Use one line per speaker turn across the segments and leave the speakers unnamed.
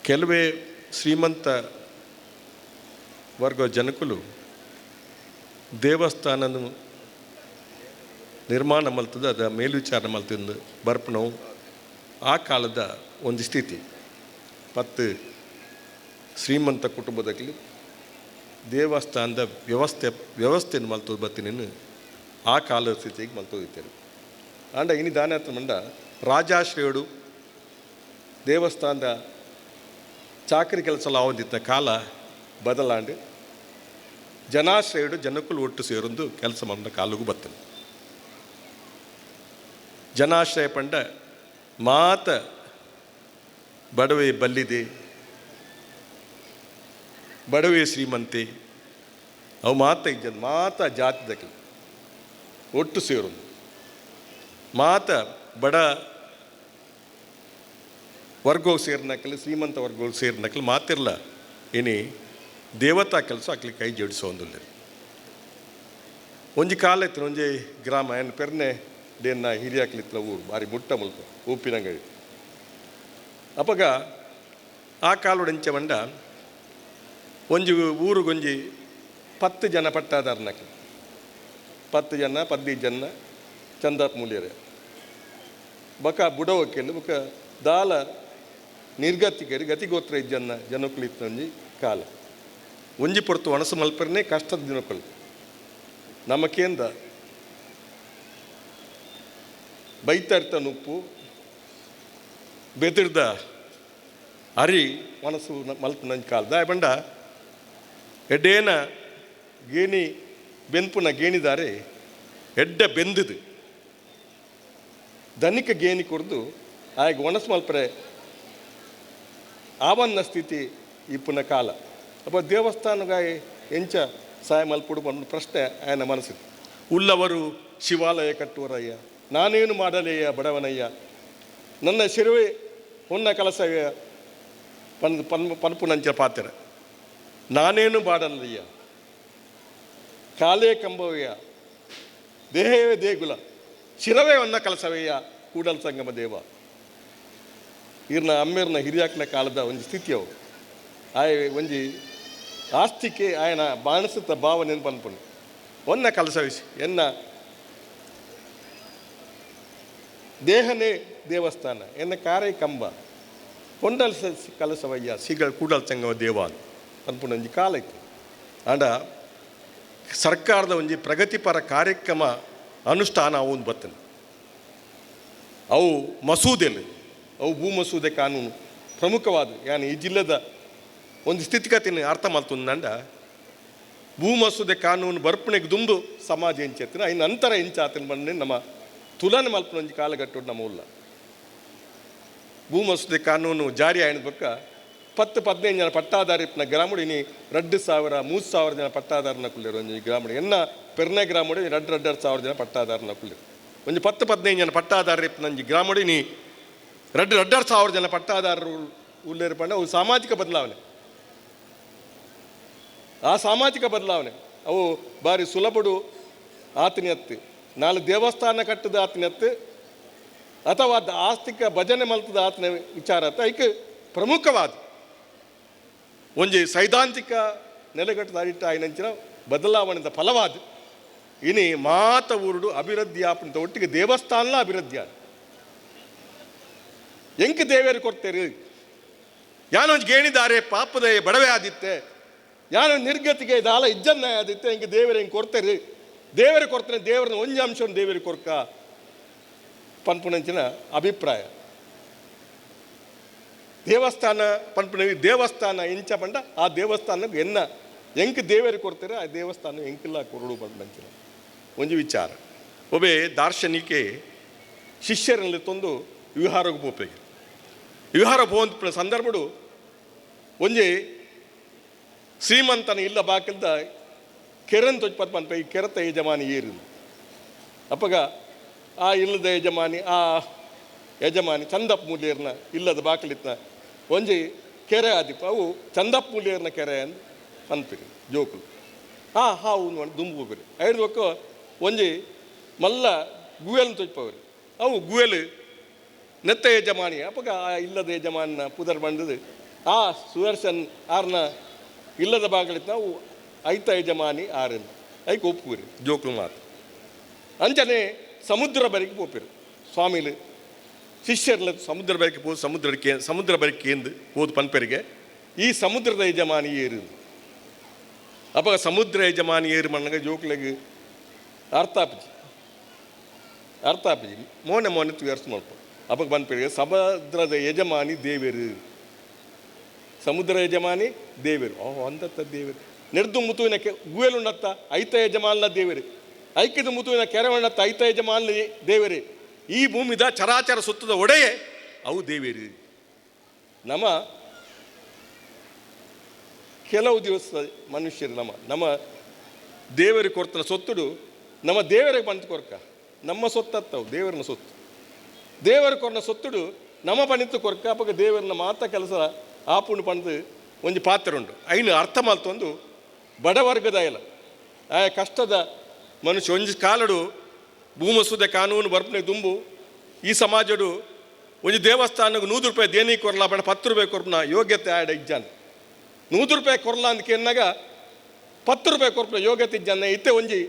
ಕೆಲವೇ ಶ್ರೀಮಂತ ವರ್ಗ ಜನಕುಲು ದೇವಸ್ಥಾನನು ನಿರ್ಮಾಣ ಮಲ್ತದ, ಅದ ಮೇಲ್ವಿಚಾರಣೆ ಮಲ್ತಂದು ಬರ್ಪಣವು ಆ ಕಾಲದ ಒಂದು ಸ್ಥಿತಿ. 10 ಶ್ರೀಮಂತ ಕುಟುಂಬದಲ್ಲಿ ದೇವಸ್ಥಾನದ ವ್ಯವಸ್ಥೆಯನ್ನು ಮಲ್ತದ ಬತ್ತಿನ ಆ ಕಾಲದ ಸ್ಥಿತಿಗೆ ಮಲ್ತೋದಿತ್ತೇನೆ. ಆಂಡ ಇನಿ ದಾನ ಮಂಡ ರಾಜಾಶ್ರಯುಡು ದೇವಸ್ಥಾನದ ಚಾಕರಿ ಕೆಲಸ ಆವೊಂದಿತ್ತ ಕಾಲ ಬದಲಾಂಡು ಜನಾಶ್ರಯುಡು ಜನಕ್ಕಳು ಒಟ್ಟು ಸೇರೊಂದು ಕೆಲಸ ಮಂಡ ಕಾಲುಗು ಬತ್ತನೆ. ಜನಾಶ್ರಯ ಪಂಡ ಮಾತ ಬಡವೆ ಬಲ್ಲಿದೆ, ಬಡವೆ ಶ್ರೀಮಂತೆ, ಅವು ಮಾತ ಇಜ್ಜನ್ ಮಾತ ಜಾತಿದಕ್ಕೆ ಒಟ್ಟು ಸೇರೊಂದು ಮಾತ ಬಡ ವರ್ಗೋ ಸೇರಿನಕಲು ಶ್ರೀಮಂತ ವರ್ಗೋ ಸೇರಿನಕಲು ಮಾತಿರಲ್ಲ. ಇನಿ ದೇವತಾ ಕೆಲಸ ಅಕ್ಲಿ ಕೈ ಜೋಡಿಸೋಂದುಲ್ಲೆರ್. ಒಂಜಿ ಕಾಲ ಇತ್ತು, ಒಂಜಿ ಗ್ರಾಮ ಏನು ಪೆರ್ನೆ ಡೇನ್ನ ಹಿರಿಯಾಕ್ಲಿತ್ತಲ ಊರು ಬಾರಿ ಮುಟ್ಟ ಮುಲ್ಪ ಉಪ್ಪಿನಂಗಡಿ. ಅಪಗ ಆ ಕಾಲುಡು ಎಂಚ ಬಂಡ ಒಂಜಿ ಊರುಗೊಂಜಿ 10 ಜನ ಪಟ್ಟಾದಾರನಕ್ಲು, 10 ಜನ 15 ಜನ ಚಂದಾಪ್ ಮೂಲ್ಯರೆ ಬಕ ಬುಡವಕ್ಕೆಲ್ಲ ಬೊಕ ದಾಲ ನಿರ್ಗತಿಕರಿ ಗತಿಗೋತ್ರ ಇಜ್ಜನ್ನ ಜನಕ್ಕಲು ಇತ್ತು ಒಂಜಿ ಕಾಲ. ಒಂಜಿ ಪೊರ್ತು ಒಣಸು ಮಲ್ಪರ್ನೇ ಕಷ್ಟದ ದಿನಕ್ಕಲು ನಮಕೇಂದ ಬೈತರ್ತ ನುಪ್ಪು ಬೆದಿರ್ದ ಅರಿ ಒಣಸು ಮಲ್ಪುನಂಜಿ ಕಾಲ. ದಾಯ ಬಂಡ ಎಡ್ಡೇನ ಗೇಣಿ ಬೆನ್ಪುನ ಗೇಣಿದಾರೆ ಎಡ್ಡ ಬೆಂದುದು ದನಿಕ ಗೇಣಿ ಕೊರ್ದು ಆಯ್ಗೆ ಒಣಸು ಮಲ್ಪರೆ ಆವನ್ನ ಸ್ಥಿತಿ ಇಪ್ಪುನ ಕಾಲ. ಅಪ್ಪ ದೇವಸ್ಥಾನಗಾಯಿ ಎಂಚ ಸಹಾಯ ಮಲ್ಪುಡು ಪನ್ಪುನ ಪ್ರಶ್ನೆ ಆಯನ ಮನಸ್ಸಿತ್ತು. ಉಳ್ಳವರು ಶಿವಾಲಯ ಕಟ್ಟುವರಯ್ಯ, ನಾನೇನು ಮಾಡಲಯ್ಯ ಬಡವನಯ್ಯ, ನನ್ನ ಶಿರುವೆ ಹೊನ್ನ ಕಲಸಯ್ಯ ಪನ್ ಪನ್ ಪನ್ಪುನಂಚ ಪಾತ್ರ. ನಾನೇನು ಬಾಡಲಯ್ಯ, ಕಾಲೇ ಕಂಬವಯ್ಯ, ದೇಹವೇ ದೇಗುಲ, ಶಿರವೇ ಹೊನ್ನ ಕಲಸವಯ್ಯ ಕೂಡಲ ಸಂಗಮ ದೇವ. ಇರ್ನ ಅಮ್ಮೇರ್ನ ಹಿರಿಯಾಕ್ನ ಕಾಲದ ಒಂಜಿ ಸ್ಥಿತಿ ಅವು. ಆಯ್ ಒಂಜಿ ಆಸ್ತಿಕೆ ಆಯನ ಬಾಣಸುತ್ತ ಭಾವನೆ ಪನ್ಪುಂಡು ಒನ್ನ ಕಲಸವಿಸಿ ಎನ್ನ ದೇಹನೇ ದೇವಸ್ಥಾನ, ಎನ್ನ ಕಾರೈ ಕಂಬ, ಪೊಂಡಲ್ ಕಲಸವಯ್ಯ ಸಿಗ ಕೂಡಲ್ ಸಂಗಮ ದೇವ ಪನ್ಪುಂಡು ಒಂಜಿ ಕಾಲ ಇತ್ತು. ಆಂಡ ಸರ್ಕಾರದ ಒಂಜಿ ಪ್ರಗತಿಪರ ಕಾರ್ಯಕ್ರಮ ಅನುಷ್ಠಾನ ಅವು ಬತ್ತನೆ. ಅವು ಮಸೂದೆಲು, ಅವು ಭೂ ಮಸೂದೆ ಕಾನೂನು ಪ್ರಮುಖವಾದ ಯಾನ್ ಈ ಜಿಲ್ಲೆದ ಒಂದು ಸ್ಥಿತಿಗತಿನ ಅರ್ಥ ಮಲ್ತೊಂದು. ಭೂ ಮಸೂದೆ ಕಾನೂನು ಬರ್ಪಣೆಗೆ ದುಂಬು ಸಮಾಜ ಎಂಚೆತ್ತಿನ ಐನ ನಂತರ ಎಂಚಾತನ ಬಂದು ನಮ್ಮ ತುಲನೆ ಮಲ್ಪುನ ಒಂಜಿ ಕಾಲಘಟ್ಟು ನಮ್ಮ ಉಲ್ಲ. ಭೂ ಮಸೂದೆ ಕಾನೂನು ಜಾರಿ ಆಯ್ನ ಬೊಕ್ಕ 10-15 ಜನ ಪಟ್ಟಾದಾರಿ ಇಪ್ಪುನ ಗ್ರಾಮಡು ಇನಿ 2000 3000 ಜನ ಪಟ್ಟಾದಾರನ ಕುಲ್ಲೆರ್. ಒಂಜಿ ಗ್ರಾಮಡು ಎನ್ನ ಪೆರ್ನೆ ಗ್ರಾಮಡು ರಡ್ಡ್ ರಡ್ಡರ್ ಸಾವಿರ ಜನ ಪಟ್ಟಾದಾರನ ಕುಲ್ಲೆರ್. ಒಂಜಿ 10-15 ಜನ ಪಟ್ಟಾದಾರ ಇಪ್ಪುನ ಒಂಜಿ ಗ್ರಾಮಡು ಇನಿ ರಡ್ಡ್ ರಡ್ಡರ್ ಸಾವಿರ ಜನ ಪಟ್ಟಾದಾರರು ಉಲ್ಲೆರ್ ಪಂಡ ಅವು ಸಾಮಾಜಿಕ ಬದಲಾವಣೆ. ಆ ಸಾಮಾಜಿಕ ಬದಲಾವಣೆ ಅವು ಬಾರಿ ಸುಲಭಡು ಆತನಿಯತ್ತು ನಾಲ್ ದೇವಸ್ಥಾನ ಕಟ್ಟದ ಆತನಿಯತ್ತು ಅಥವಾ ಆಸ್ತಿಕ ಭಜನೆ ಮಲ್ತದ ಆತನ ವಿಚಾರ ಅತ್ತ. ಐಕ್ ಪ್ರಮುಖವಾದ ಒಂಜಿ ಸೈದ್ಧಾಂತಿಕ ನೆಲೆಗಟ್ಟದ ಅಡಿಟ್ಟ ಆಯಿನಂಚಿನ ಬದಲಾವಣೆದ ಫಲವಾದ ಇನಿ ಮಾತ ಊರುಡು ಅಭಿವೃದ್ಧಿ ಆಪುಂತ ಒಟ್ಟಿಗೆ ದೇವಸ್ಥಾನಲ ಅಭಿವೃದ್ಧಿ ಆದ. ಎಂಕ್ ದೇವೇರು ಕೊಡ್ತೇರು, ಯಾನೊಂಜಿ ಗೇಣಿದಾರೆ ಪಾಪದ ಬಡವೆ ಆದಿತ್ತೆ, ಯಾನೊಂದು ನಿರ್ಗತಿಗೆ ದಾಲ ಇಜ್ಜನ್ನ ಆದಿತ್ತೆ, ಎಂಕ್ ದೇವರು ಹೆಂಗೆ ಕೊಡ್ತೇರು, ದೇವರು ಕೊಡ್ತಾನೆ, ದೇವರನ್ನ ಒಂಜಿ ಅಂಶವನ್ನು ದೇವರಿಗೆ ಕೊರ್ಕ ಪನ್ಪುನಂಚಿನ ಅಭಿಪ್ರಾಯ. ದೇವಸ್ಥಾನ ಪನ್ಪುನ ದೇವಸ್ಥಾನ ಇಂಚ ಪಂಡ ಆ ದೇವಸ್ಥಾನಕ್ಕೆ ಎನ್ನ ಎಂಕ್ ದೇವರು ಕೊಡ್ತಾರೆ, ಆ ದೇವಸ್ಥಾನ ಎಂಕಿಲ್ಲ ಕೊರಡು ಪನ್ಪುನಂಚಿನ ಒಂಜಿ ವಿಚಾರ. ಒಬ್ಬೆ ದಾರ್ಶನಿಕೆ ಶಿಷ್ಯರಲ್ಲಿ ತಂದು ವಿಹಾರಕ್ಕೆ ಪೋಪೆಗೆ ವಿಹಾರ ಪೋವಂತ ಸಂದರ್ಭಡು ಒಂಜಿ ಶ್ರೀಮಂತನ ಇಲ್ಲ ಬಾಕಿಲ್ದ ಕೆರನ್ ತೊಜ್ಪತ್ ಪನ್ಪ, ಈ ಕೆರತ ಯಜಮಾನಿ ಏರಿದು. ಅಪ್ಪಗ ಆ ಇಲ್ಲದ ಯಜಮಾನಿ, ಆ ಯಜಮಾನಿ ಚಂದಪ್ಪ ಮೂಲಿಯರ್ನ ಇಲ್ಲದ ಬಾಕಿಲಿತ್ನ ಒಂಜಿ ಕೆರೆ ಆದಿಪ್ಪ, ಅವು ಚಂದಪ್ಪ ಮೂಲಿಯರ್ನ ಕೆರೆ ಅಂದ್ ಪನ್ಪಿರಿ ಜೋಕುಲು. ಆ ಹಾವು ದುಂಬು ಹೋಗ್ರಿ ಐದು ಒಕ್ಕ ಒಂಜಿ ಮಲ್ಲ ಗುವೆಲ್ನ ತೊಜ್ಪವ್ರಿ, ಅವು ಗುವೆಲ್ ನೆತ್ತ ಯಜಮಾನಿ. ಅಪ್ಪಗ ಆ ಇಲ್ಲದ ಯಜಮಾನ ಪುದರ್ ಬಂದದು. ಆ ಸುದರ್ಶನ್ ಆರ್ನ ಇಲ್ಲದ ಬಾಗಿಲಿತ್ತು ನಾವು ಐತ ಯಜಮಾನಿ ಆರನ್ ಐಕ್ ಒಪ್ಪುವಿರಿ ಜೋಕ್ಲು ಮಾತು. ಅಂಚನೆ ಸಮುದ್ರ ಬರಿಗೆ ಪೋಪಿರು ಸ್ವಾಮಿಲು ಶಿಷ್ಯರ್ಲ ಸಮುದ್ರ ಬರಿಗೆ ಪೋ ಸಮುದ್ರಕ್ಕೆ ಸಮುದ್ರ ಬರಿಗೆ ಎಂದು ಹೋದು ಪನ್ಪೆರಿಗೆ ಈ ಸಮುದ್ರದ ಯಜಮಾನಿ ಏರು. ಅಪಗ ಸಮುದ್ರ ಯಜಮಾನಿ ಏರು ಮಣ್ಣಗ ಜೋಕ್ಲೆಗ್ ಅರ್ಥ ಆಪುಜಿ, ಅರ್ಥ ಆಪುಜಿ. ಮೋನೆ ಮೋನೆ ತುಯರ್ಸ್ ಮಲ್ಪ. ಅಪಗ ಪನ್ಪೆರಿಗೆ ಸಮುದ್ರದ ಯಜಮಾನಿ ದೇವೆರು, ಸಮುದ್ರ ಯಜಮಾನಿ ದೇವೆರು. ಓ ಅಂದತ್ತ ದೇವೆರು ನೆಡ್ದು ಮುತುವಿನ ಗುವೆಲುಂಡತ್ತ ಐತ ಯಜಮಾನ ದೇವೆರು, ಐಕ್ಯದ ಮುತುವಿನ ಕೆರವಣ್ಣತ್ತ ಐತ ಯಜಮಾನ ದೇವೆರು, ಈ ಭೂಮಿದ ಚರಾಚರ ಸುತ್ತದ ಒಡೆಯೇ ಅವು ದೇವೆರು. ನಮ್ಮ ಕೆಲವು ದಿವಸ ಮನುಷ್ಯರು ನಮ್ಮ ನಮ್ಮ ದೇವರಿಗೆ ಕೊಡ್ತನ ಸೊತ್ತುಡು ನಮ್ಮ ದೇವರಿಗೆ ಬಂತು ಕೊರ್ಕ, ನಮ್ಮ ಸೊತ್ತತ್ತವು ದೇವರನ್ನ ಸೊತ್ತು. ದೇವರು ಕೊರ್ನ ಸೊತ್ತುಡು ನಮ್ಮ ಪಣಿತು ಕೊರ್ಕ. ಅಪಗ ದೇವರನ್ನ ಮಾತ ಕೆಲಸ ಆಪುಂಡು ಪಂದು ಒಂಜಿ ಪಾತ್ರ ಉಂಡು. ಐನು ಅರ್ಥ ಮಲ್ತೊಂದು ಬಡವರ್ಗದ ಇಲ್ಲ ಆಯ ಕಷ್ಟದ ಮನುಷ್ಯ ಒಂಜಿ ಕಾಲಡು ಭೂಮಸೂದೆ ಕಾನೂನು ಬರ್ಪನೆ ದುಂಬು ಈ ಸಮಾಜಡು ಒಂಜಿ ದೇವಸ್ಥಾನಕ್ಕೆ 100 ರೂಪಾಯಿ ದೇಣಿ ಕೊರ್ಲ ಬಡ 10 ರೂಪಾಯಿ ಕೊರ್ಪನ ಯೋಗ್ಯತೆ ಆಡ ಇಜ್ಜಾನ್. 100 ರೂಪಾಯಿ ಕೊರ್ಲ ಅಂತ ಕೇನ್ನಾಗ 10 ರೂಪಾಯಿ ಕೊರ್ಪನ ಯೋಗ್ಯತೆ ಇಜ್ಜಾನ. ಇತ್ತೆ ಒಂಜಿ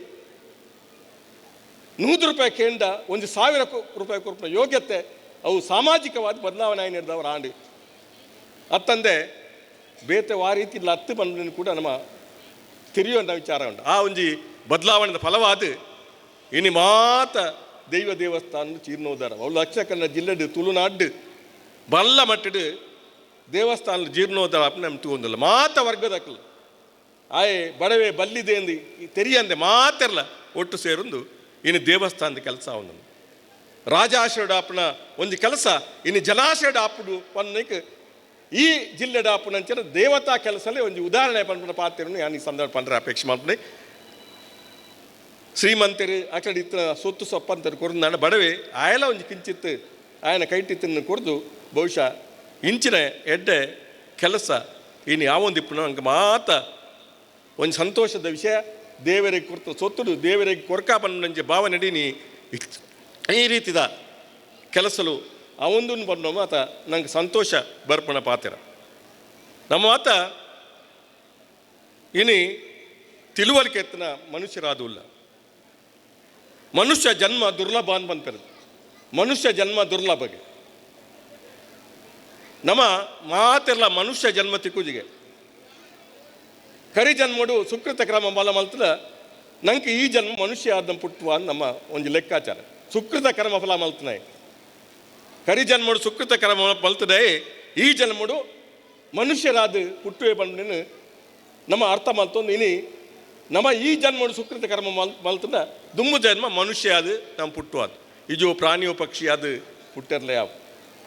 100 ರೂಪಾಯಿ ಕೇಂಡ ಒಂಜಿ 1000 ರೂಪಾಯಿ ಕೊರ್ಪನ ಯೋಗ್ಯತೆ ಅವು ಸಾಮಾಜಿಕವಾದ ಬದಲಾವಣೆ ಆಯ್ನಿರ್ದವ್ರ ಆಂಡು ಅತ್ತಂದೆ ಬೇತೆ ವಾ ರೀತಿ ಲತ್ತು ಬಂದ ಕೂಡ ನಮ್ಮ ತಿರಿಯುವಂಥ ವಿಚಾರ ಉಂಟು. ಆ ಒಂಜಿ ಬದಲಾವಣೆದ ಫಲವಾದ ಇನಿ ಮಾತ ದೈವ ದೇವಸ್ಥಾನ ಜೀರ್ಣೋದ್ಧಾರ ಅವು ದಕ್ಷಿಣ ಕನ್ನಡ ಜಿಲ್ಲೆಡು ತುಳುನಾಡು ಬಲ್ಲ ಮಟ್ಟಡು ದೇವಸ್ಥಾನ ಜೀರ್ಣೋದ್ಧಾರ ನಮ್ಮ ತೂಂದಿಲ್ಲ. ಮಾತ ವರ್ಗದಕ್ಕಲ್ಲ ಆಯೆ ಬಡವೆ ಬಲ್ಲಿದೆ ಎಂದು ತೆರಿಯಂದೆ ಮಾತೆರ್ಲ ಒಟ್ಟು ಸೇರೊಂದು ಇನ್ನು ದೇವಸ್ಥಾನದ ಕೆಲಸ ಅವನು ರಾಜಾಶ್ರಯ ಒಂಜಿ ಕೆಲಸ ಇನ್ನು ಜಲಾಶಯದ ಆಪುಡು ಪನ್ನಕ್ಕೆ ಈ ಜಿಲ್ಲೆಡ ಆಪುನಂಚಿನ ದೇವತಾ ಕೆಲಸಲೇ ಒಂಜಿ ಉದಾಹರಣೆ ಪನ್ಪುನ ಪಾತ್ರನು ಯಾನ್ ಈ ಸಂದರ್ಭ ಪಂಡ್ರೆ ಅಪೇಕ್ಷೆ ಮಲ್ಪುನೆ. ಶ್ರೀಮಂತರು ಅಕಡೆ ಇತ್ತ ಸೊತ್ತು ಸೊಪ್ಪಂತರು ಕೊರ್ದು ಬಡವೆ ಆಯಲ ಒಂಜಿ ಕಿಂಚಿತ್ ಆಯನ ಕೈಟಿತ್ತನ್ನು ಕೊರ್ದು ಬಹುಶಃ ಇಂಚಿನ ಎಡ್ಡೆ ಕೆಲಸ ಇನ್ನು ಯಾವೊಂದು ಇಪ್ಪುನ ಅಂಕ ಮಾತ ಒಂಜಿ ಸಂತೋಷದ ವಿಷಯ. ದೇವರಿಗೆ ಕೊರ್ತ ಸೊತ್ತುಡು ದೇವರಿಗೆ ಕೊರ್ಕ ಪನ್ನಂಚೆ ಭಾವನೆ ನೀ ಈ ರೀತಿದ ಕೆಲಸಲು ಅವೊಂದನ್ನು ಬಂದ ಮಾತ ನಂಗೆ ಸಂತೋಷ ಬರ್ಪಣ ಪಾತ್ರ. ನಮ್ಮ ಮಾತ ಇನಿ ತಿಳುವಳಿಕೆ ಎತ್ತಿನ ಮನುಷ್ಯರಾದುಲ್ಲ. ಮನುಷ್ಯ ಜನ್ಮ ದುರ್ಲಭ ಅಂತ ಬಂತಾರೆ. ಮನುಷ್ಯ ಜನ್ಮ ದುರ್ಲಭಗೆ ನಮ್ಮ ಮಾತೆಲ್ಲ ಮನುಷ್ಯ ಜನ್ಮ ತಿಕ್ಕುಜಿಗೆ ಕರಿ ಜನ್ಮಡು ಸುಕೃತ ಕ್ರಮ ಬಲ ಮಲ್ತದ ನಂಗೆ ಈ ಜನ್ಮ ಮನುಷ್ಯ ಆದ ಪುಟ್ಟುವ ನಮ್ಮ ಒಂದು ಲೆಕ್ಕಾಚಾರ. ಸುಕೃತ ಕರ್ಮ ಫಲ ಮಲ್ತನಾಯ್ ಕರಿ ಜನ್ಮಡು ಸುಕೃತ ಕರ್ಮ ಮಲ್ತದೆ ಈ ಜನ್ಮಡು ಮನುಷ್ಯರಾದ ಪುಟ್ಟುವೆ ಬಂದು ನಮ್ಮ ಅರ್ಥ ಮಲ್ತೊಂದು ಇನಿ ನಮ್ಮ ಈ ಜನ್ಮಡು ಸುಕೃತ ಕರ್ಮ ಮಲ್ತದ ದುಮ್ಮು ಜನ್ಮ ಮನುಷ್ಯ ಅದು ನಮ್ಮ ಪುಟ್ಟುವಾದ ಇಜೋ ಪ್ರಾಣಿಯೋ ಪಕ್ಷಿ ಅದು ಪುಟ್ಟಿರಲೇ ಯಾವ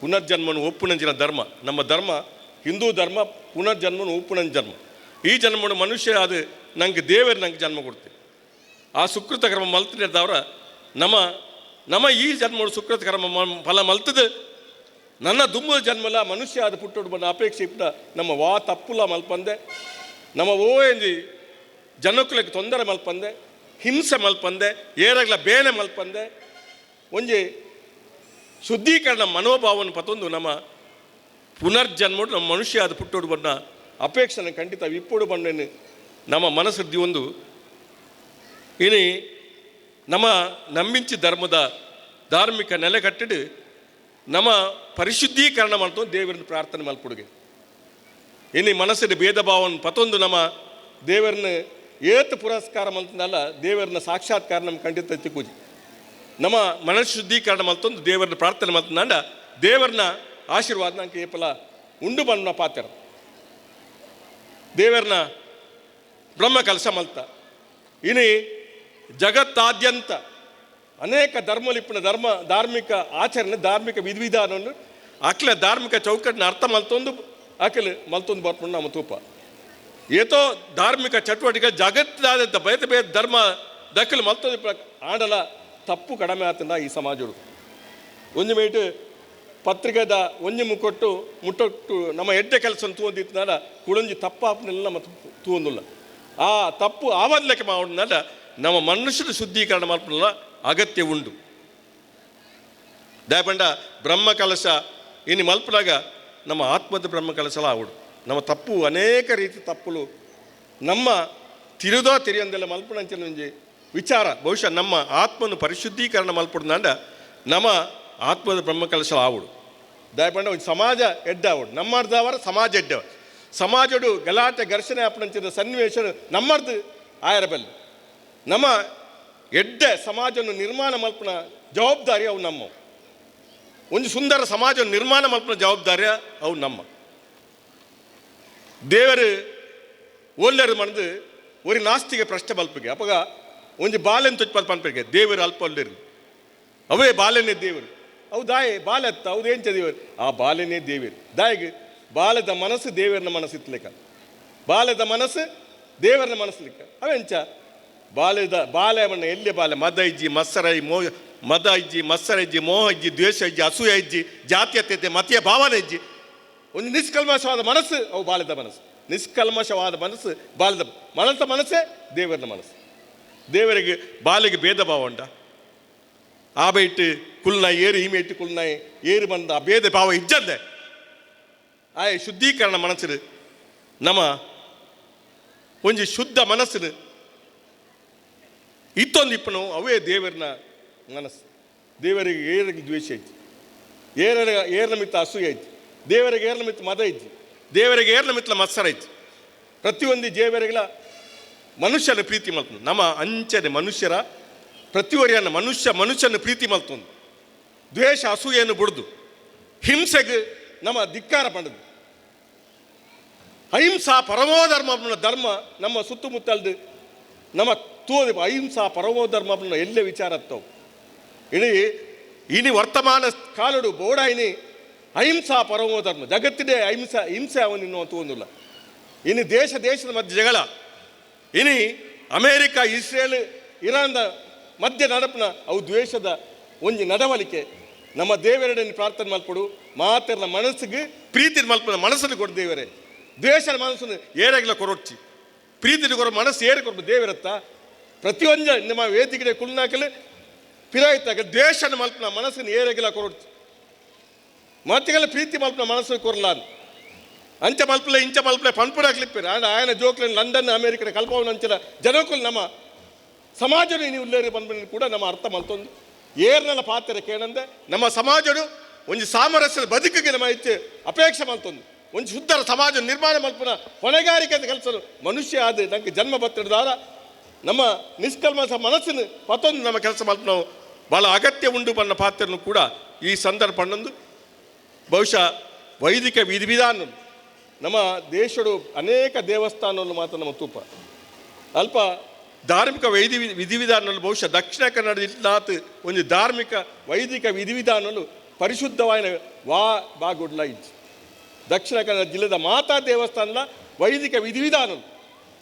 ಪುನರ್ಜನ್ಮನು ಒಪ್ಪುನಂಚಿನ ಧರ್ಮ ನಮ್ಮ ಧರ್ಮ ಹಿಂದೂ ಧರ್ಮ ಪುನರ್ಜನ್ಮನು ಒಪ್ಪುನಂಚ ಜನ್ಮ. ಈ ಜನ್ಮನು ಮನುಷ್ಯ ಅದು ನಂಗೆ ದೇವರು ನಂಗೆ ಜನ್ಮ ಕೊಡ್ತೀವಿ ಆ ಸುಕೃತ ಕರ್ಮ ಮಲ್ತಿದ್ದವ್ರ ನಮ್ಮ ನಮ್ಮ ಈ ಜನ್ಮಡು ಸುಕೃತ ಕರ್ಮ ಫಲ ಮಲ್ತದ ನನ್ನ ದುಮ್ಮು ಜನ್ಮಲ ಮನುಷ್ಯ ಅದು ಪುಟ್ಟೋಡು ಬಂದ ಅಪೇಕ್ಷೆ ಇಪ್ಪ ನಮ್ಮ ವಾ ತಪ್ಪುಲ ಮಲ್ಪಂದೆ ನಮ್ಮ ಓ ಎಂಜಿ ಜನಕ್ಕುಲಕ್ಕೆ ತೊಂದರೆ ಮಲ್ಪಂದೆ ಹಿಂಸೆ ಮಲ್ಪಂದೆ ಏರಗ್ಲ ಬೇನೆ ಮಲ್ಪಂದೆ ಒಂಜಿ ಶುದ್ಧೀಕರಣ ಮನೋಭಾವನ ಪತೊಂದು ನಮ್ಮ ಪುನರ್ಜನ್ಮಡು ನಮ್ಮ ಮನುಷ್ಯ ಅದು ಪುಟ್ಟೋಡು ಬಣ್ಣ ಅಪೇಕ್ಷೆನ ಖಂಡಿತ ಇಪ್ಪೋಡು ಬಣ್ಣನ ನಮ್ಮ ಮನಸ್ಸು ಒಂದು ಇನಿ ನಮ್ಮ ನಂಬಿಂಚಿ ಧರ್ಮದ ಧಾರ್ಮಿಕ ನೆಲೆ ಕಟ್ಟಿಡು ನಮ್ಮ ಪರಿಶುದ್ಧೀಕರಣ ಮಾಡ್ತು ದೇವರನ್ನ ಪ್ರಾರ್ಥನೆ ಮಲ್ಪುಡುಗೆ. ಇನಿ ಮನಸ್ಸಿನ ಭೇದ ಭಾವನ ಪತೊಂದು ನಮ್ಮ ದೇವರನ್ನ ಏತು ಪುರಸ್ಕಾರ ಮಲ್ತಂದಲ್ಲ ದೇವರನ್ನ ಸಾಕ್ಷಾತ್ಕಾರ ನಮ್ಮ ಖಂಡಿತ ತಿಕ್ಕುಜಿ. ನಮ್ಮ ಮನಸ್ಸು ಶುದ್ಧೀಕರಣ ಮಲ್ತೊಂದು ದೇವರನ್ನ ಪ್ರಾರ್ಥನೆ ಮಲ್ತಂದ ದೇವರನ್ನ ಆಶೀರ್ವಾದ ನಂಗೆ ಏಪಲ ಉಂಡು ಬಣ್ಣ ಪಾತ್ರ ದೇವರನ್ನ ಬ್ರಹ್ಮ ಕಲಶ ಮಲ್ತ. ಇನಿ ಜಗತ್ತಾದ್ಯಂತ ಅನೇಕ ಧರ್ಮಲಿಪ್ಪನ ಧರ್ಮ ಧಾರ್ಮಿಕ ಆಚರಣೆ ಧಾರ್ಮಿಕ ವಿಧಿವಿಧಾನವನ್ನು ಅಕ್ಲ ಧಾರ್ಮಿಕ ಚೌಕಟ್ಟನ್ನ ಅರ್ಥ ಮಲ್ತೊಂದು ಅಖಿಲ ಮಲ್ತೊಂದು ಬರ್ಪುಂಡು ನಮ್ಮ ತೂಪ. ಏತೋ ಧಾರ್ಮಿಕ ಚಟುವಟಿಕೆ ಜಗತ್ತಾದ್ಯಂತ ಬೇತೆ ಬೇತೆ ಧರ್ಮ ದಕ್ಕಲು ಮಲ್ತೊಂದು ಆಂಡಲ ತಪ್ಪು ಕಡಿಮೆ ಆತಂದ ಈ ಸಮಾಜಡು. ಒಂಜಿ ಮೇಟ್ ಪತ್ರಿಕೆದ ಒಂಜಿ ಮುಕೊಟ್ಟು ಮುಟ್ಟೊಟ್ಟು ನಮ್ಮ ಎಡ್ಡೆ ಕೆಲಸ ತೂವೊಂದಿತ್ತನಾಡ ಕುಡೊಂಜಿ ತಪ್ಪಾಪನೆಲ್ಲ ನಮ್ಮ ತೂವೊಂದುಲ್ಲ. ಆ ತಪ್ಪು ಆವದ್ಲೆಕ್ಕ ಮಾಡೋದನ್ನ ನಮ್ಮ ಮನುಷ್ಯರ ಶುದ್ಧೀಕರಣ ಮಲ್ಪುನಲ ಅಗತ್ಯ ಉಂಡು. ದಾಯಪಂಡ ಬ್ರಹ್ಮ ಕಲಶ ಇನಿ ಮಲ್ಪುನಾಗ ನಮ್ಮ ಆತ್ಮದ ಬ್ರಹ್ಮ ಕಲಶಲ ಆವಡು. ನಮ್ಮ ತಪ್ಪು ಅನೇಕ ರೀತಿ ತಪ್ಪುಲು ನಮ್ಮ ತಿರುದೋ ತಿರಿಯಂದೆಲ್ಲ ಮಲ್ಪುಣಂಚಿನ ಒಂಜಿ ವಿಚಾರ. ಬಹುಶಃ ನಮ್ಮ ಆತ್ಮನು ಪರಿಶುದ್ಧೀಕರಣ ಮಲ್ಪುಡ್ನಾಂಡ ನಮ್ಮ ಆತ್ಮದ ಬ್ರಹ್ಮ ಕಲಶಲ ಆವಡು. ದಯಪಂಡ ಒಂಜಿ ಸಮಾಜ ಎಡ್ಡಾವಡು, ನಮ್ಮರ್ದವರ ಸಮಾಜ ಎಡ್ಡವ. ಸಮಾಜಡು ಗಲಾಟೆ ಘರ್ಷಣೆ ಆಪಣಂಚಿನ ಸನ್ನಿವೇಶ ನಮ್ಮರ್ದು ಆಯರ ಬಲ್ಲ. ನಮ್ಮ ಎಡ್ಡೆ ಸಮಾಜವನ್ನು ನಿರ್ಮಾಣ ಮಲ್ಪುನ ಜವಾಬ್ದಾರಿ ಅವು ನಮ್ಮ. ಒಂದು ಸುಂದರ ಸಮಾಜ ನಿರ್ಮಾಣ ಮಲ್ಪುನ ಜವಾಬ್ದಾರಿ ಅವು ನಮ್ಮ. ದೇವರು ಓಲ್ಲೆರು ಮಣದು ಒರಿ ನಾಸ್ತಿಗೆ ಪ್ರಶ್ನೆ ಮಲ್ಪಿಗೆ ಅಪಗ ಒಂಜಿ ಬಾಲೆನ್ ತುಚ್ಚ ಪನ್ಪಿಗೆ ದೇವರು ಅಲ್ಪ ಒಲ್ಲೆರು ಅವೇ ಬಾಲೆನೇ ದೇವರು. ಅವು ದಾಯೆ ಬಾಲೆ ಅತ್ತ ಅವು ಎಂಚ ದೇವರು? ಆ ಬಾಲೆನೇ ದೇವರು. ದಾಯಿಗೆ ಬಾಲದ ಮನಸ್ಸು ದೇವರನ ಮನಸ್ಸು ಇತ್ಲೆಕ, ಬಾಲದ ಮನಸ್ಸು ದೇವರನ ಮನಸ್ಸು ಲೆಕ್ಕ. ಅವೆಂಚ ಬಾಲೆದ ಬಾಲೆ ಮಣ್ಣ ಎಲ್ಲಿ ಬಾಲೆ ಮದ ಇಜ್ಜಿ ಮತ್ಸರ ಮೋಹ, ಮದ ಇಜ್ಜಿ ಮತ್ಸರ ಇಜ್ಜಿ ಮೋಹ ಇಜ್ಜಿ ದ್ವೇಷ ಇಜ್ಜಿ ಅಸೂಯ ಇಜ್ಜಿ ಜಾತ್ಯತೀತತೆ ಮತೀಯ ಭಾವನೆ ಇಜ್ಜಿ. ಒಂದು ನಿಷ್ಕಲ್ಮಶವಾದ ಮನಸ್ಸು ಅವು ಬಾಲ್ಯದ ಮನಸ್ಸು. ನಿಷ್ಕಲ್ಮಶವಾದ ಮನಸ್ಸು ಬಾಲ್ಯದ ಮನಸ್ಸ ಮನಸ್ಸೇ ದೇವರನ ಮನಸ್ಸು. ದೇವರಿಗೆ ಬಾಲಿಗೆ ಭೇದ ಭಾವ ಉಂಟ. ಆ ಬೈಟ್ ಕುಲ್ನಾಯಿ ಏರು ಈಮೇಟ್ ಕುಲ್ನಾಯಿ ಏರು ಬಂದ ಆ ಭೇದ ಭಾವ ಇಜ್ಜಂದೆ ಆಯ್ ಶುದ್ಧೀಕರಣ ಮನಸ್ಸು ನಮ್ಮ ಒಂಜಿ ಶುದ್ಧ ಮನಸ್ಸು ಇತ್ತೊಂದು ಇಪ್ಪನು ಅವೇ ದೇವರನ ಮನಸ್ಸು. ದೇವರಿಗೆ ಏರಿಗೆ ದ್ವೇಷ ಐತಿ, ಏರ ಏರ್ನ ಮಿತ್ತ ಅಸೂಯೆ ಐತಿ, ದೇವರಿಗೆ ಏರ್ನ ಮಿತ್ತ ಮದ ಐತಿ, ದೇವರಿಗೆ ಏರ್ನ ಮಿತ್ತಲ ಮತ್ಸರ ಐತಿ. ಪ್ರತಿಯೊಂದು ದೇವರಿಗೆಲ್ಲ ಮನುಷ್ಯನ ಪ್ರೀತಿ ಮಲ್ತುಂಡು. ನಮ್ಮ ಅಂಚನೆ ಮನುಷ್ಯರ ಪ್ರತಿಯೊರಿಯನ್ನ ಮನುಷ್ಯ ಮನುಷ್ಯನ ಪ್ರೀತಿ ಮಲ್ತುಂಡು. ದ್ವೇಷ ಅಸೂಯೆಯನ್ನು ಬುಡ್ದು ಹಿಂಸೆಗೆ ನಮ್ಮ ಧಿಕ್ಕಾರ ಪಂಡದು. ಅಹಿಂಸಾ ಪರಮೋ ಧರ್ಮ ಧರ್ಮ ನಮ್ಮ ಸುತ್ತಮುತ್ತಲ್ದು ನಮ್ಮ ತೋದು ಅಹಿಂಸಾ ಪರಮೋ ಧರ್ಮ ಎಲ್ಲೇ ವಿಚಾರ ಅತ್ತವು. ಇಡೀ ಇನಿ ವರ್ತಮಾನ ಕಾಲಡು ಬೋಡಾಯಿನಿ ಅಹಿಂಸಾ ಪರಮೋ ಧರ್ಮ ಜಗತ್ತಿದೆ. ಅಹಿಂಸಾ ಹಿಂಸೆ ಅವನು ಇನ್ನೂ ತೋಂದಿಲ್ಲ. ಇನ್ನು ದೇಶ ದೇಶದ ಮಧ್ಯೆ ಜಗಳ, ಇನಿ ಅಮೇರಿಕ ಇಸ್ರೇಲ್ ಇರಾನ್ದ ಮಧ್ಯೆ ನಡಪನ ಅವು ದ್ವೇಷದ ಒಂಜಿ ನಡವಳಿಕೆ. ನಮ್ಮ ದೇವರಡನ್ನು ಪ್ರಾರ್ಥನೆ ಮಲ್ಪಡು ಮಾತೆರ್ನ ಮನಸ್ಸಿಗೆ ಪ್ರೀತಿ ಮಲ್ಪನ ಮನಸ್ಸನ್ನು ಕೊಡು ದೇವರೇ. ದ್ವೇಷದ ಮನಸ್ಸನ್ನು ಏರಾಗಿಲ್ಲ ಕೊರೊಚ್ಚಿ ಪ್ರೀತಿ ಕೊರೋ ಮನಸ್ಸು ಏರು ಕೊರಬು ದೇವರತ್ತ. ಪ್ರತಿಯೊಂದು ನಿಮ್ಮ ವೇದಿಕೆ ಕುಲ್ನಾಕಲು ಪಿರಾಯ್ತಾಗ ದ್ವೇಷನ ಮಲ್ಪನ ಮನಸ್ಸನ್ನು ಏರಾಗಿಲ್ಲ ಕೊರೊಚ್ಚಿ ಮಾತಿಗೆಲ್ಲ ಪ್ರೀತಿ ಮಲ್ಪನ ಮನಸ್ಸು ಕೊರಲಾನ್. ಅಂಚ ಮಲ್ಪಲೆ ಇಂಚ ಮಲ್ಪಲೆ ಪನ್ಪುಡಾಕ್ಲಿಪ್ಪಿರ ಆಂಡ ಆಯನ ಜೋಕ್ಲೆನ್ ಲಂಡನ್ ಅಮೇರಿಕದ ಕಲ್ಪವನ ಅಂಚಿನ ಜನಕ್ಕೂ ನಮ್ಮ ಸಮಾಜದ ನೀವು ಉಲ್ಲೇರಿ ಬಂದ್ಬಿಟ್ಟು ಕೂಡ ನಮ್ಮ ಅರ್ಥ ಮಲ್ತೊಂದು ಏರ್ನಲ ಪಾತ್ರ ಕೇಳಂದೆ ನಮ್ಮ ಸಮಾಜಡು ಒಂಜಿ ಸಾಮರಸ್ಯದ ಬದುಕಿಗೆ ನಮ್ಮ ಹೆಚ್ಚು ಅಪೇಕ್ಷೆ ಮಲ್ತೊಂದು ಒಂಜಿ ಶುದ್ಧರ ಸಮಾಜ ನಿರ್ಮಾಣ ಮಲ್ಪುನ ಹೊಣೆಗಾರಿಕೆ ಕೆಲಸ ಮನುಷ್ಯ ಆದ ನಂಗೆ ಜನ್ಮ ಬತ್ತಿಡ್ದಾರ ನಮ್ಮ ನಿಷ್ಕಲ್ಮಶ ಮನಸ್ಸಿನ ಪತ್ತೊಂದು ನಮ್ಮ ಕೆಲಸ ಮಲ್ಪು ಭಾಳ ಅಗತ್ಯ ಉಂಡು ಬಣ್ಣ ಪಾತ್ರನು ಕೂಡ ಈ ಸಂದರ್ಭ ಪಣ್ಣೊಂದು. ಬಹುಶಃ ವೈದಿಕ ವಿಧಿವಿಧಾನ ನಮ್ಮ ದೇಶಡು ಅನೇಕ ದೇವಸ್ಥಾನಗಳು ಮಾತ್ರ ನಮ್ಮ ತೂಪ ಅಲ್ಪ ಧಾರ್ಮಿಕ ವೈದಿ ವಿಧಿವಿಧಾನಗಳು. ಬಹುಶಃ ದಕ್ಷಿಣ ಕನ್ನಡ ಜಿಲ್ಲಾತ್ ಒಂದು ಧಾರ್ಮಿಕ ವೈದಿಕ ವಿಧಿವಿಧಾನಗಳು ಪರಿಶುದ್ಧವಾದ ವಾ ಬಾಗುಡ್ಲ ಇಜ್ಜಿ. ದಕ್ಷಿಣ ಕನ್ನಡ ಜಿಲ್ಲೆದ ಮಾತಾ ದೇವಸ್ಥಾನದ ವೈದಿಕ ವಿಧಿವಿಧಾನಗಳು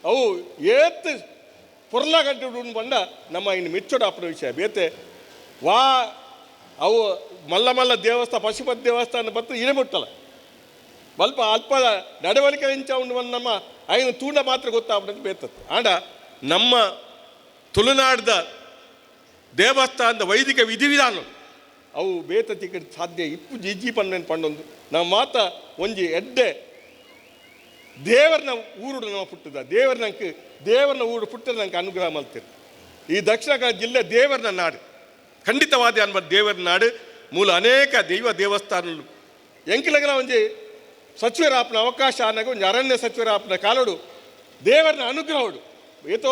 ಅವು ಏತ್ ಪೊರ್ಲಗಡ್ಡು ಬಂಡ ನಮ್ಮ ಇನ್ನು ಮೆಚ್ಚೋಡು ಅಪ್ಪನ ವಿಷಯ ಬೇತೆ ವಾ ಅವು ಮಲ್ಲ ಮಲ್ಲ ದೇವಸ್ಥಾನ ಪಶುಪತಿ ದೇವಸ್ಥಾನ ಬತ್ತು ಇಡೆ ಮುಟ್ಟಲ್ಲ. ಅಲ್ಪ ಅಲ್ಪ ನಡವಳಿಕೆ ಇಂಚ ಉಂಡು ಬಂದು ನಮ್ಮ ಐನು ತೂಂಡ ಮಾತ್ರ ಗೊತ್ತಾಗ್ಬಿಟ್ಟು ಬೇತತ್ತು. ಆಂಡ ನಮ್ಮ ತುಳುನಾಡ್ದ ದೇವಸ್ಥಾನದ ವೈದಿಕ ವಿಧಿವಿಧಾನ ಅವು ಬೇತ ತಿಕ್ಕಡ್ ಸಾಧ್ಯ ಇಪ್ಪು ಜಿಜ್ಜಿ ಪಣ್ಣು ಪಣ್ಣೊಂದು ನಾವು ಮಾತ ಒಂಜಿ ಎಡ್ಡೆ ದೇವರನ ಊರುಡು ನಮ್ಮ ಪುಟ್ಟದ ದೇವರ ನಂಗೆ ದೇವರನ ಊರು ಪುಟ್ಟದ ನಂಗೆ ಅನುಗ್ರಹ ಮಲ್ತಿರು. ಈ ದಕ್ಷಿಣ ಕನ್ನಡ ಜಿಲ್ಲೆ ದೇವರನ ನಾಡು, ಖಂಡಿತವಾದ ಅನ್ಬ ದೇವರ ನಾಡು. ಮೂಲ ಅನೇಕ ದೈವ ದೇವಸ್ಥಾನಗಳು ಎಂಕಿಲಗಲ ಒಂಜಿ ಸಚಿವರಾಪನ ಅವಕಾಶ ಆನಾಗ ಒಂಜಿ ಅರಣ್ಯ ಸಚಿವರಾಪನ ಕಾಲೋಡು ದೇವರನ ಅನುಗ್ರಹೋಡು ಏತೋ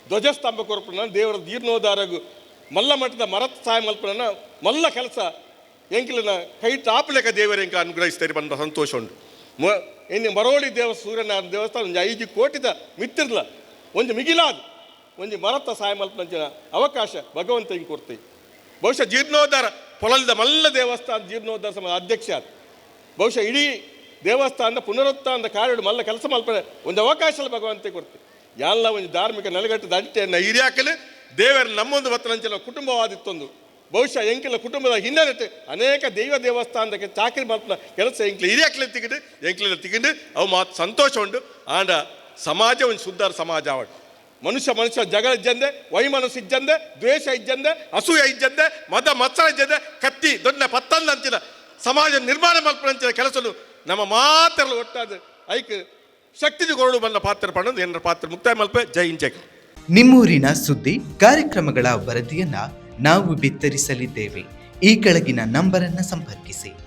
ಧ್ವಜಸ್ತಂಭ ಕೊರಪುನ ದೇವರ ಜೀರ್ಣೋದ್ಧಾರಗು ಮಲ್ಲ ಮಟ್ಟದ ಮರತ್ ಸಹಾಯ ಮಲ್ಪನ ಮಲ್ಲ ಕೆಲಸ ಎಂಕಿಲನ ಕೈ ಟಾಪಲೆಕ ದೇವರ ಎಂಕ ಅನುಗ್ರಹಿಸ್ತಾರೆ ಬಂದ ಸಂತೋಷ ಉಂಟು. ಇನ್ನು ಮರೋಳಿ ದೇವ ಸೂರ್ಯನಾರಾಯಣ ದೇವಸ್ಥಾನ ಒಂಜಿ 5 ಕೋಟಿದ ಮಿತ್ತಿರ್ಲ ಒಂಜಿ ಮಿಗಿಲಾದ ಒಂಜಿ ಮರತ್ತ ಸಹಾಯ ಮಲ್ಪನಂಚಿನ ಅವಕಾಶ ಭಗವಂತ ಹಿಂಗೆ ಕೊಡ್ತೀವಿ. ಬಹುಶಃ ಜೀರ್ಣೋದ್ಧಾರ ಪೊಳಲ್ದ ಮಲ್ಲ ದೇವಸ್ಥಾನ ಜೀರ್ಣೋದ್ಧಾರ ಸಮ ಅಧ್ಯಕ್ಷ ಆದ ಬಹುಶಃ ಇಡೀ ದೇವಸ್ಥಾನದ ಪುನರುತ್ಥಾನದ ಕಾರ್ಯಡು ಮಲ್ಲ ಕೆಲಸ ಮಲ್ಪನೆ ಒಂದು ಅವಕಾಶ ಭಗವಂತ ಕೊಡ್ತೀವಿ. ಎಲ್ಲ ಒಂದು ಧಾರ್ಮಿಕ ನೆಲೆಗಟ್ಟು ದಂಟೆಯನ್ನು ಹಿರಿಯಾಕಲು ದೇವರ ನಮ್ಮೊಂದು ಬತ್ತಲಂಚಿನ ಕುಟುಂಬವಾದಿತ್ತೊಂದು ಬಹುಶಃ ಎಂಕಿಲ ಕುಟುಂಬದ ಹಿನ್ನೆಲೆ ಅನೇಕ ದೈವ ದೇವಸ್ಥಾನದಕ್ಕೆ ಚಾಕರಿ ಮಲ್ಪನ ಕೆಲಸ ಎಂಕ್ಲ ಹಿರಿಯಾಕ್ಲೆ ತಿಗಿಡು ಎಂಕ್ಲೆಲ್ಲ ತಿಗಿಡು ಅವು ಮಾತು ಸಂತೋಷ ಉಂಟು. ಆಂಡ ಸಮಾಜ ಒಂದು ಸುದ್ದಾರ ಸಮಾಜ ಅವಡು ಮನುಷ್ಯ ಮನುಷ್ಯ ಜಗಳ ಇಜ್ಜಂದೆ, ವೈಮನಸ್ಸು ಇಜ್ಜಂದೆ, ದ್ವೇಷ ಇಜ್ಜಂದೆ, ಅಸೂಯೆ ಇಜ್ಜಂದೆ, ಮದ ಮತ್ಸರ ಇಜ್ಜಂದೆ, ಕತ್ತಿ ದೊಡ್ಡ ಪತ್ತಂದ ಅಂಚಿನ ಸಮಾಜ ನಿರ್ಮಾಣ ಮಲ್ಪನಂಚಿನ ಕೆಲಸನು ನಮ್ಮ ಮಾತೆರ್ಲ ಒಟ್ಟಾದ್ ಐಕ್ ಶಕ್ತಿ ಕೊರಡು ಬಂದ ಪಾತ್ರ ಪಂಡೊಂದು ಎನ್ನ ಪಾತ್ರ ಮುಕ್ತಾಯ ಮಲ್ಪೆ. ಜೈ ಹಿಂದ್, ಜೈ.
ನಿಮ್ಮೂರಿನ ಸುದ್ದಿ ಕಾರ್ಯಕ್ರಮಗಳ ವರದಿಯನ್ನ ನಾವು ಬಿತ್ತರಿಸಲಿದ್ದೇವೆ. ಈ ಕೆಳಗಿನ ನಂಬರನ್ನು ಸಂಪರ್ಕಿಸಿ.